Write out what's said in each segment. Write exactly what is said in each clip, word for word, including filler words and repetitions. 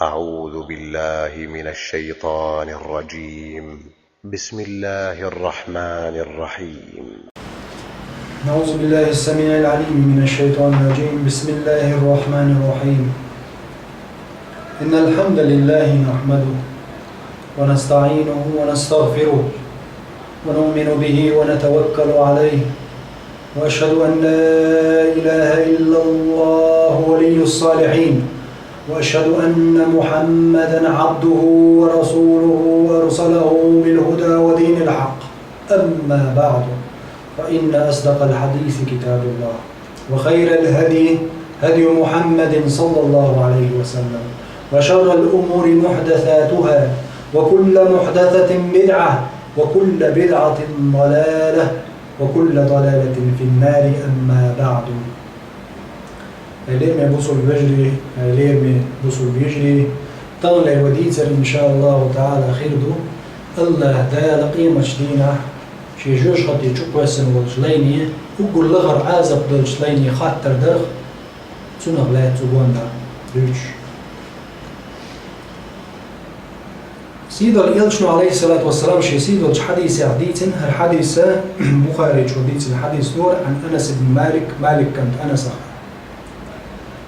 أعوذ بالله من الشيطان الرجيم. بسم الله الرحمن الرحيم. نعوذ بالله السميع العليم من الشيطان الرجيم. بسم الله الرحمن الرحيم. إن الحمد لله نحمده ونستعينه ونستغفره ونؤمن به ونتوكل عليه، وأشهد أن لا إله إلا الله ولي الصالحين، وأشهد أن محمدا عبده ورسوله أرسله بالهدى ودين الحق. أما بعد، فإن أصدق الحديث كتاب الله، وخير الهدي هدي محمد صلى الله عليه وسلم، وشر الأمور محدثاتها، وكل محدثة بدعة، وكل بدعة ضلالة، وكل ضلالة في النار. أما بعد. Хьоме бусалба вежарий, хьоме бусалба йижарий, таханлера вай дийцар, иншааллаху таала, хир ду АллахӀ Дала къематдийнахь шен жоьжахати чу кхоьссина волча лайне, уггар лахара Ӏазап долча лайне хаттар дарах, цунах лаьцна цу гонаха дуьйцуш. Сийдолча Элчано, Ӏалайхи ссалату вассалам, шен сийдолча хьадисехь дийцина, хӀара хьадис Бухаре чу дийцина хьадис ду хӀара, عن أنس بن مالك, Малик кӀант Анасах.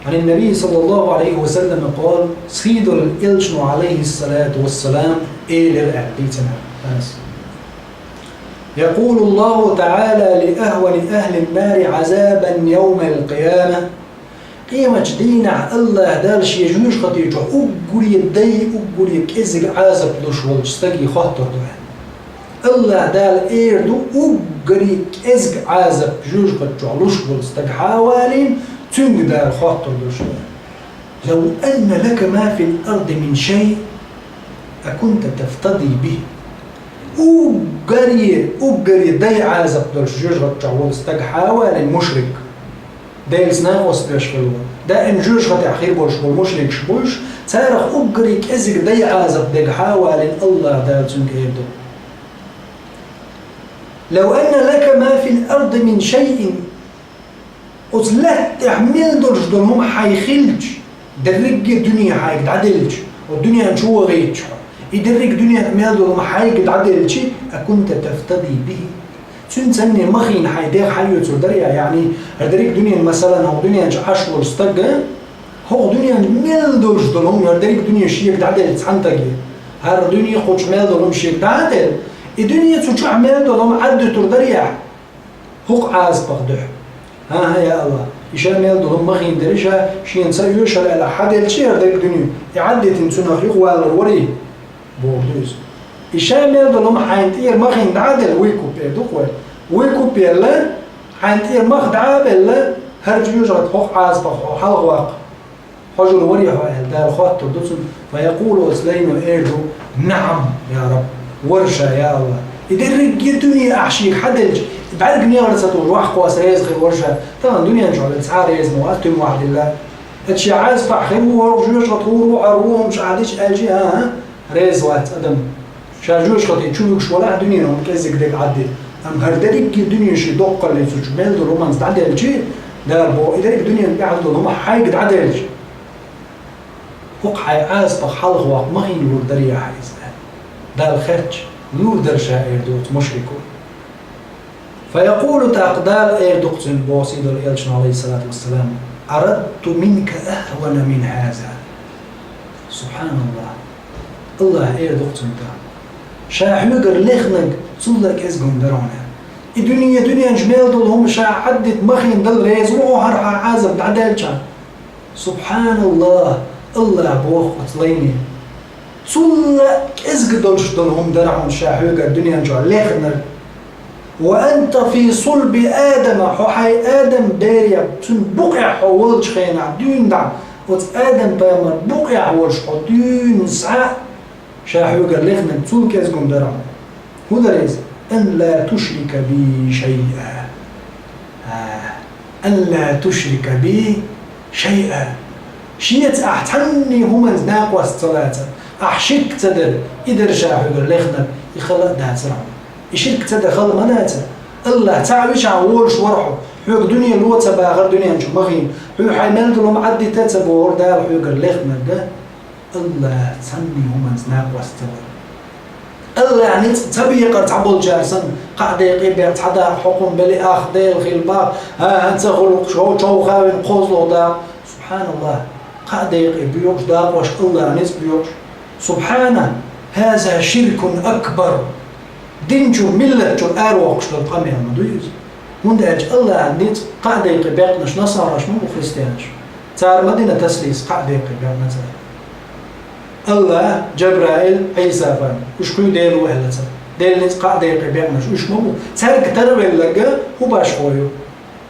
عن النبي صلى الله عليه وسلم قال, Сийдолча Элчано, Ӏалайхи ссалату вассалам, элира аьлла дийцина Анаса. يقول الله تعالى لأهون أهل النار عذابا يوم القيامة. Къематдийнахь АллахӀ Дала шен жоьжахати чу уггаре дай, уггаре кӀезига Ӏазап луш волча стага хоттур ду аьлла. АллахӀ Дала эр ду, уггаре кӀезига Ӏазап жоьжахати чу луш волча стага хьавалийна, цуьнга Дала хоттур ду шуна: لو أن لك ما في الأرض من شيء أكنت تفتدي به. Уггаре, уггаре дай Ӏазап долуш жоьжахати чу волу стага хьавалийна, мушрик, Делаца накъост беш хилла, даим жоьжахатехь хир болуш болу мушрикаш бу уьш, царах уггаре кӀезига дай Ӏазап дерг хьавалийна, АллахӀ Дала цуьнга эр ду: لو أن لك ما في الأرض من شيء. Оцу лаьтта тӀехь мел долуш долу хӀума хьайн хилча, дерриге а дуьне хьайга дӀаделча, оцу дуьнен чу вахийтча хьо, и дерриге а дуьнен мел долу хӀума хьайга дӀаделча, أكنت تفتدي به. Цуьнца цхьаьна махийна хьайн дегӀ хьаоьцур дарий, яъни, хӀара дерриге а дуьнен, масалан, хӀокху дуьнен чу Ӏаш волу стага, хӀокху дуьнен мел долуш долу хӀума хӀара дерриге а дуьне шега дӀаделча цхьана стаге, хӀара дуьне, кху чу мел долу хӀума шега дӀа а делла, и дуьне цу чохь мел долу хӀума Ӏаддуьтур дарий хьуна хӀокху Ӏазапах дуьхьа? ХӀан-хӀа, я АллахӀ, и ша мел долу хӀума махийна дерг ша шена ца оьшу аьлла хьаделча хӀара дерриге а дуьне, и Ӏаддитина цунах юхавалар варий? Бохург ду иза. И ша мел долу хӀума хьайна тӀера махийна дӀа а делла, выкуп эр ду-кх вай. Выкуп елла, хьайна тӀера мах дӀа а белла, хӀара жоьжахати хӀокху Ӏазапах хьо хьалхаваккха хьожур варий хьо аьлла, Дала хоттур ду цунна. فيقول, оцу лайно эр ду: نعم يا رب, вара ша, я АллахӀ. И дерриге а дуьне ахь шега хьаделча, и бӀаьрг негӀар ца тухуш ваккха аса реза хир вара ша. Тахана дуьнен чохь велла цхьа а реза ма вац, туьма вахьа дилла. Оцу шен Ӏазапах хир ву хӀара жоьжахати, хӀур ву, хӀара ву хӀумаш ахь дича аьлча, а-а, реза вац адам. Ша жоьжахати чу вуьгуш валахь, дуьненан хӀума кӀеззиг дерг Ӏаддита. Амма хӀара дерриге а дуьне шен доккхаллица чу мел долу хӀуманца дӀаделча, Дала боху, и дерриге а дуьненан тӀехь долу хӀума хьайга дӀаделча, хӀокху хьайн Ӏазапах хьалхаваккха махийна лур дарий хьан иза аьлла. Дала хаьттича, лур дара ша, эр ду оцу мушрико. فيقول, тӀаккха Дала эр ду-кх цуьнга, боху сийдолу Элчано, Ӏалайхи ссалату вассалам: أردت منك أهون من هذا. СубхьаналлахӀ! АллахӀа эр ду-кх цуьнга тӀаккха: ша хьоьгара лехнарг цул а кӀезиг хӀума дара хьуна. И дуьне, дуьнен чу мел долу хӀума ша Ӏаддита махийна дала реза ву хьо хӀара хьан Ӏазап дӀадаьллачохь. СубхьаналлахӀ! АллахӀа боху оцу лайне: цул а кӀезиг долуш долу хӀума дара хьуна ша хьоьгара дуьнен чохь лехнарг. وأنت في صلب آدم, хьо хьайн Адам берех, цуьнан букъехь хьо волчу хенахь дуьйна дӀа, оцу Адам-пайхамаран букъехь волуш хьо дуьйна схьа, ша хьоьгара лехнарг цул кӀезиг хӀума дара хьуна. ХӀун дара иза? أن لا تشرك بي شيئا. أن لا تشرك بي شيئا. Шеца ахь цхьанне хӀуманца накъост ца лацар, ахь ширк ца дар, и дара ша хьоьгара лехнарг, и хала а дацара хьуна. И ширк ца дан хала ма дацара. АллахӀ цхьаъ вичахь волуш вара хьо, хьоьга дуьне ло ца бахара дуьнен чу махийна, хьоьга хьайн мел долу хӀума Ӏаддита ца бохура Дала хьоьгара лехнарг. АллахӀ цхьанне хӀуманца накъост ца вар. АллахӀ ницкъ ца бекъар цхьаболчар санна, кхаа декъе бер цхьа дакъа хьокхун бели ах Дела хила бах, а, хӀанца гӀулакх шо човхавина кхозлагӀа дакъа. СубхьаналлахӀ, кхаа декъе боькъуш дакъош АллахӀ ницкъ боькъуш. СубхьанахӀу, хӀаза ширкун акбар. Дин чура, миллат чура аравоккхуш долу къамел ма ду иза. ХӀунда аьлча АллахӀ ницкъ кхаа декъе бекънарш насараш ма бу, христианаш. Цара ма дина таслис кхаа декъе бекъна цара. АллахӀ, Джабраил, Ӏийса-пайхамар, уьш кхуьй Дела ву аьлла цара. Дела ницкъ кхаа декъе бекънарш уьш ма бу. Цаьрга тарвелларг хӀун башхо ю?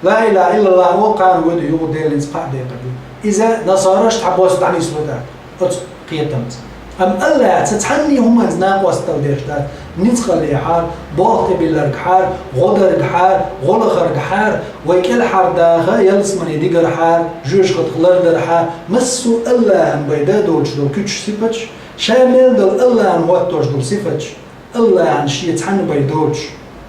Ла илахӀа иллаллахӀ олу, кхана воьду юха Дела ницкъ кхаа декъе бу. Иза насараш цхьабосса дӀанисло тӀаккха оцу кхетамца. Амма АллахӀ цхьанне хӀуманца накъост дала деш дац. Ницкъаллехьара, болх тӀебилларгахьара, гӀо даргахьара, гӀо лахаргахьара, вай кӀелхьардаха ялсамане дигархьара, жоьжахатех лардархьара, массо а АллахӀан бен дан долуш долу куьчаш, сифаташ, ша мел долу АллахӀан хӀоттош долу сифаташ. АллахӀан шен цхьанна бен доцуш,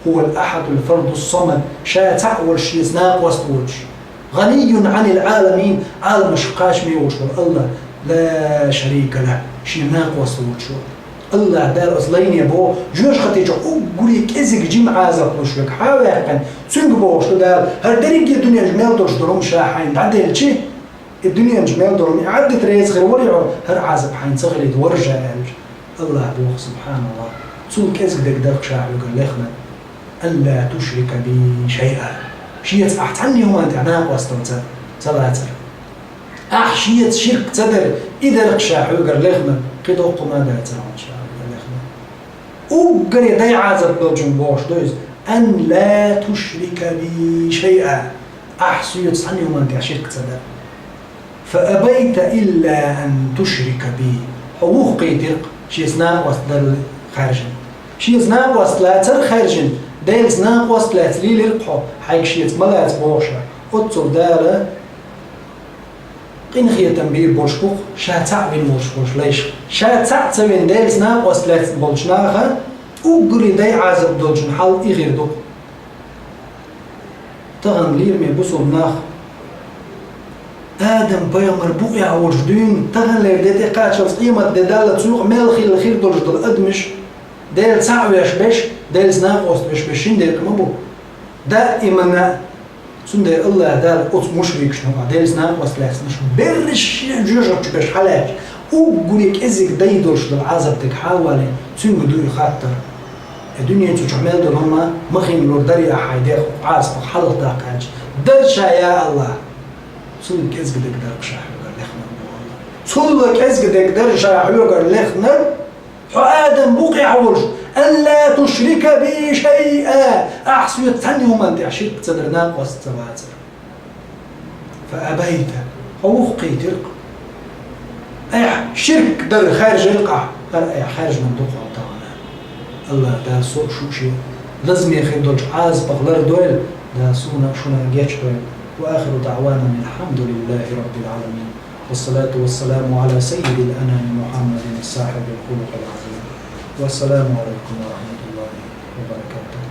хӀувал ахьадул фардус самад, ша цхьаъ волуш, шеца накъост воцуш. ГӀанийюн Ӏанил Ӏаламин, Ӏаламашка кхачаме волуш волу АллахӀ, ла шарика лахӀ, шен накъост воцуш волу. АллахӀ Дала оцу лайне боху, жоьжахати чохь уггаре кӀезиг жима Ӏазап луш верг хьан а ваьккхина, цуьнга бохуш ду Дала, хӀара дерриге дуьненчу мел долуш долу хӀума ша хьайна дӀаделчи, и дуьненчу мел долу хӀума Ӏадда реза хир вара хьо, хӀара Ӏазап хьайна ца хилийта вара ша аьлча. АллахӀ боху, субхьаналлахӀ, цул кӀезиг дерг дара-кх ша хьоьгара лехна, алла тушрика би шайъа. Шеца ахь цхьанне хӀуманна тӀехь накъосталла ца, ца лацар. Ахь шеца ширк ца дара, и дара-кх ша хьоьгара лехна, кхин доккха хӀума а дацара хьуна ша хьоьгара лехна. Уггаре дай Ӏазап долчун бохуш ду иза, ан ла тушрика би шайъа, ахь соьца цхьанне хӀуманна тӀехь ширк ца дара. Фа абайта илла ан тушрика би, хьо вухкхийтира-кх шеца накъост дарла хаьржина. Шеца накъост лацар хаьржина, Делаца накъост лаьцна лелира-кх хьо, хьайга шеца ма лаца бохуш, оццул Дала къинхетам бийр болуш бу-кх ша цхьаъ вина волуш болчу лайшка. Ша цхьаъ ца вина, Делаца накъост лаьцна болчу наха уггаре дай Ӏазап долчун хьал и хир ду-кх. Тахана лераме бусулба нах, Адам-пайхамар букъехь волуш дуьйна, таханлера де тӀекхаччалц къемат де даллалц юкъа мел хилла хир долуш долу адамаш, Дела цхьаъ веш берш, Делаца накъост веш берш шина декъа ма бу. Даимана. Цундела АллахӀ Дала оцу мушрикашна юкъахь, Делаца накъост лаьцнарш, берриш шен жоьжахати чу берш хьалаьцча, уггаре кӀезиг дай долуш долу Ӏазап дерг хьан а валийна, цуьнга ду и хаттар. И дуьнен цу чохь мел долу хӀума ма хилла лур дарий ахь хьайн дегӀ Ӏазапах хьалха даккха аьлча, дара ша, я АллахӀ. Цул кӀезиг дерг дара-кх ша хьоьгара лехнарг, боху АллахӀ. Цул кӀезиг дерг дара ша хьоьгара лехнарг, хьо Адам букъехь волуш, алла тушрика би шайъа, ахь соьца цхьанне хӀуманна тӀехь ширк ца дара, накъост ца вацара. Фа абайта, хьо вухкхийтира-кх. Айхьа ширк дар хаьржира-кх ахь, хӀара айхьа хаьржинарг ду-кх хьо тахана. АллахӀ Дала со а, шу а шен лазаме хир долчу Ӏазапах лардойла, Дала суна а, шуна а гечдойла. Ва ахиру даъвана анил хьамдулиллахӀи раббил Ӏаламин. Вассалату вассаламу Ӏала саййидил анами Мухьаммадин сахьибил хулукъил Ӏазим. Вассаламу Ӏалайкум ва рахьматуллахӀи ва баракатухӀ.